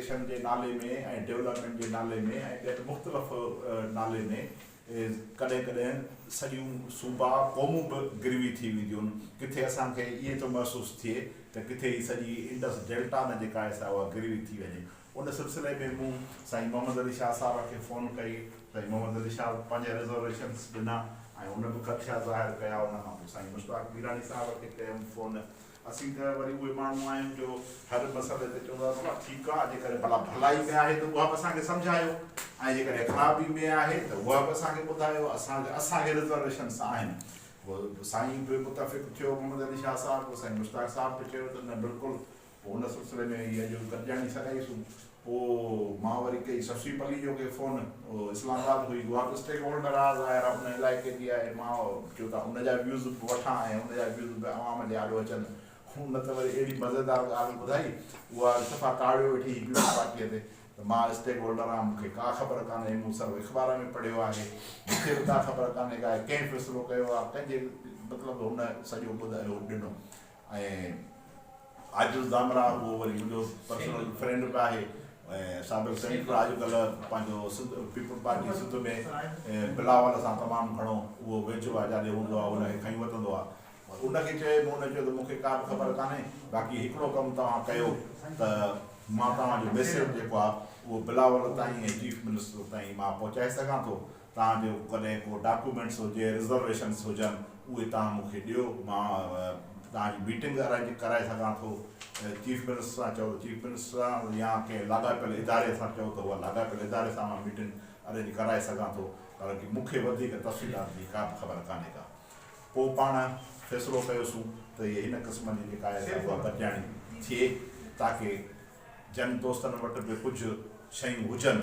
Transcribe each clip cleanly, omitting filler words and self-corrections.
Privatisation جي نالي ۾ ۽ development جي نالي ۾ ۽ ٻين مختلف نالي ۾ ڪڏهن ڪڏهن سڄيون صوبا قومون به گروي ٿي وينديون آهن. ڪٿي اسان کي ائين ٿو محسوس ٿئي ته ڪٿي هي سڄي انڊس ڊيلٽا نه جيڪا آهي سا اها گروي ٿي وڃي. ان سلسلي ۾ مون سائين محمد علي شاهه صاحب کي فون ڪئي. سائين محمد علي شاهه پنهنجا رزرويشنس ڏنا ۽ ان به خدشا ظاهر ڪيا. ان کان پوء سائين مشتاق ميراڻي صاحب کي ڪيم فون. اسين ته وري اهي ماڻهو آهيون جو هر مسئلي تي چوندا آهيون بابا ٺيڪ آهي جيڪڏهن ڀلا ڀلائي ۾ آهي ته اها به اسان کي سمجهايو ۽ جيڪڏهن خرابي ۾ آهي ته اها به اسان کي ٻڌايو اسان اسان کي رزرويشنس آهن پوء سائين به متفق ٿيو محمد علي شاهه صاحب پوء سائين مشتاق صاحب به چيو ته نه بلڪل پوء ان سلسلي ۾ هي اڄ گڏجاڻي سڏائيسون. پوء مان وري ڪئي شفيع پليجو کي فون، اهو اسلام آباد هئي، اها به اسٽيڪ هولڊر آ، ظاهر آ ان علائقي جي آهي، مان چيو ته ان جا ويوز به وٺان ۽ ان جا ويوز به عوام جي آڏو اچن. هن ته وري اهڙي مزيدار ڳالهه ٻڌائي، اها وري صفا ڪاوڙيو ويٺي هئي پيپلز پارٽيء تي ته مان اسٽيڪ هولڊر آهيان، مون کي ڪا خبر ڪانهي، مون صرف اخبار ۾ پڙهيو آهي، مون کي به ڪا خبر ڪانهي ڪا ڪنهن فيصلو ڪيو آ، ڪنهن جي مطلب هن سڄو ٻڌايو ڏنو ۽ عاجز ڌامراهه اهو وري منهنجو پرسنل فرينڊ به آهي ۽ سابق سينيٽر آهي اڄڪلهه پنهنجو سنڌ پيپلز پارٽي سنڌ ۾ بلاول سان تمام گهڻو اهو ويجهو آهي جاڏي هوندو آهي ان کي کڻي وتندو آهي ان کي چيم ان چيو ته مون کي ڪا به خبر ڪانهي باقي هڪڙو ڪم توهان ڪيو ته مان توهان جو ميسيج جيڪو آهي اهو بلاول تائين ۽ چيف منسٽر تائين مان پهچائي سگهان ٿو توهان جو ڪڏهن ڪو ڊاڪيومينٽس هجي رزرويشنس هجن اهي توهان مون کي ڏيو مان توهان جي ميٽنگ ارينج ڪرائي سگهان ٿو چيف منسٽر سان چئو ته چيف منسٽر سان يا ڪنهن لاڳاپيل اداري سان چئو ته اها لاڳاپيل اداري سان مان ميٽنگ ارينج ڪرائي سگهان ٿو پر مون کي وڌيڪ تفصيلات جي ڪا به خبر ڪانهي ڪا پوء پاڻ فيصلو ڪيوسون ته هي هن قسم جي جيڪا آهي سا اها گڏجاڻي ٿئي تاڪه جن دوستن وٽ به ڪجهه شيون هجن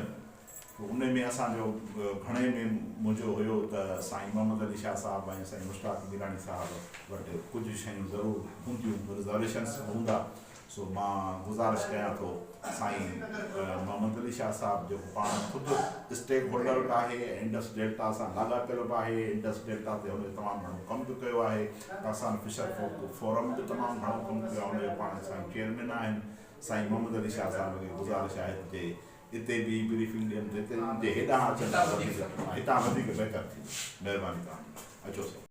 ته ان ۾ اسان جو گهڻي ۾ منهنجو هيو ته سائين محمد علي شاهه صاحب ۽ سائين مشتاق ميراڻي صاحب وٽ ڪجهه شيون ضرور هونديون، رزرويشنس به هوندا، سو مان گذارش ڪيان ٿو سائين محمد علي شاهه صاحب جيڪو پاڻ خود اسٽيڪ هولڊر به آهي ۽ انڊس ڊيلٽا سان لاڳاپيل به آهي، انڊس ڊيلٽا تي هن تمام گهڻو ڪم به ڪيو آهي، پاڪستان فشر فوڪ فورم به تمام گهڻو ڪم ڪيو آهي، ان جو پاڻ سائين چيئرمين آهن، سائين محمد علي شاهه صاحب کي گذارش آهي ته جي اتي به بريفنگ ڏين ته اتي جي هيڏانهن اچن ته وڌيڪ هتان وڌيڪ بهتر ٿيندو. مهرباني توهان جي. اچو سائين.